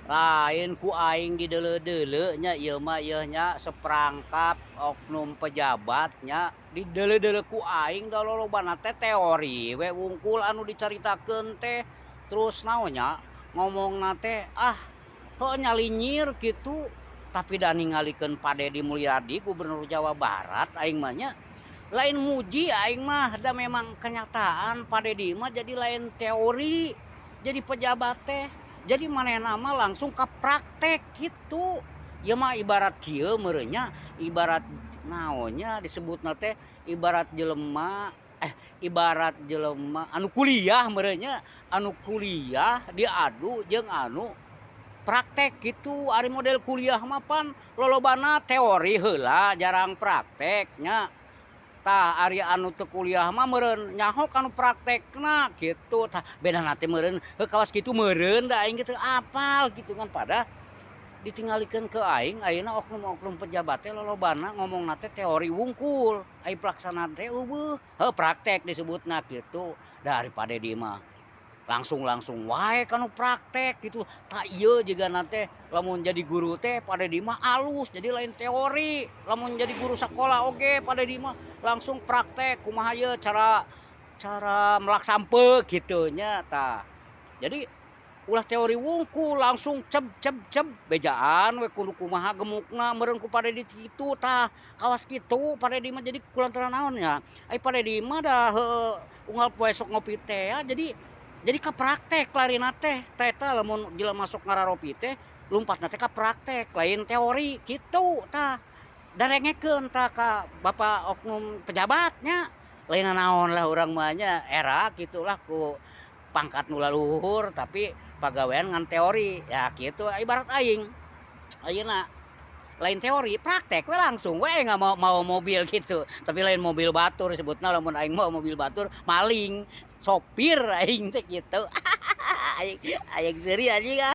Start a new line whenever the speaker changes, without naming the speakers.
Lain ku aing dideuleu-deuleu nya, ieu mah ieu nya seperangkap oknum pejabat nya, dideuleu-deuleu ku aing da lolobana teh teori we wungkul anu dicaritakeun teh. Terus naon nya, ngomongna teh ah heuh nyalinyir kitu, tapi da ningalikeun Pak Dedi Mulyadi, Gubernur Jawa Barat, aing mah nya. Lain muji aing mah, da memang kenyataan Pak Dedi mah jadi lain teori jadi pejabat teh. Jadi manehna mah langsung ka praktek gitu. Ieu mah ibarat kieu meureun nya, ibarat naon nya disebutna teh, ibarat jelema ibarat jelema anu kuliah meureun nya, anu kuliah diadu jeung anu praktek gitu. Ari model kuliah mah pan lolobana teori heula, jarang praktek nya. Tah, ari anu teu kuliah mah meureun nyaho kanu praktekna gitu. Tah, bedana teh meureun heuh kawas kitu meureun, da aing ge teu apal gitu kan. Pada ditingalikeun ke aing ayeuna oknum-oknum pejabat teh lolobana ngomongna teh teori wungkul, ai pelaksanaan teh euweuh, heuh praktek disebutna kitu. Da ari Pak Dedi mah langsung-langsung wae kanu praktek gitu. Tah, ieu jigana teh lamun jadi guru teh Pak Dedi mah alus, jadi lain teori. Lamun jadi guru sakola oge Pak Dedi mah langsung praktek, kumaha ieu cara cara melak sampeu kitu nya tah. Jadi ulah teori wungkul, langsung ceb ceb ceb bejaan we kudu kumaha gemukna meureun ku Pak Dedi kitu. Tah, kawas kitu Pak Dedi mah. Jadi kulantaran naon nya, ai Pak Dedi mah da heueuh unggal poe sok ngopi teh, jadi ka praktek larina teh. Tah, eta lamun jelema sok ngararopi teh lumpatna teh ka praktek, lain teori kitu. Tah, darengekeun tah ka bapak oknum pejabat nya. Lain naon lah, urang mah nya era gitulah ku pangkat nu laluhur, tapi pagawean ngan teori ya kitu. Ibarat aing ayeuna lain teori, praktek we, langsung we nggak mau mau mobil gitu, tapi lain mobil batur sebutna. Lamun aing mau mobil batur, maling sopir aing teh gitu. Aing aing seuri anjing ah.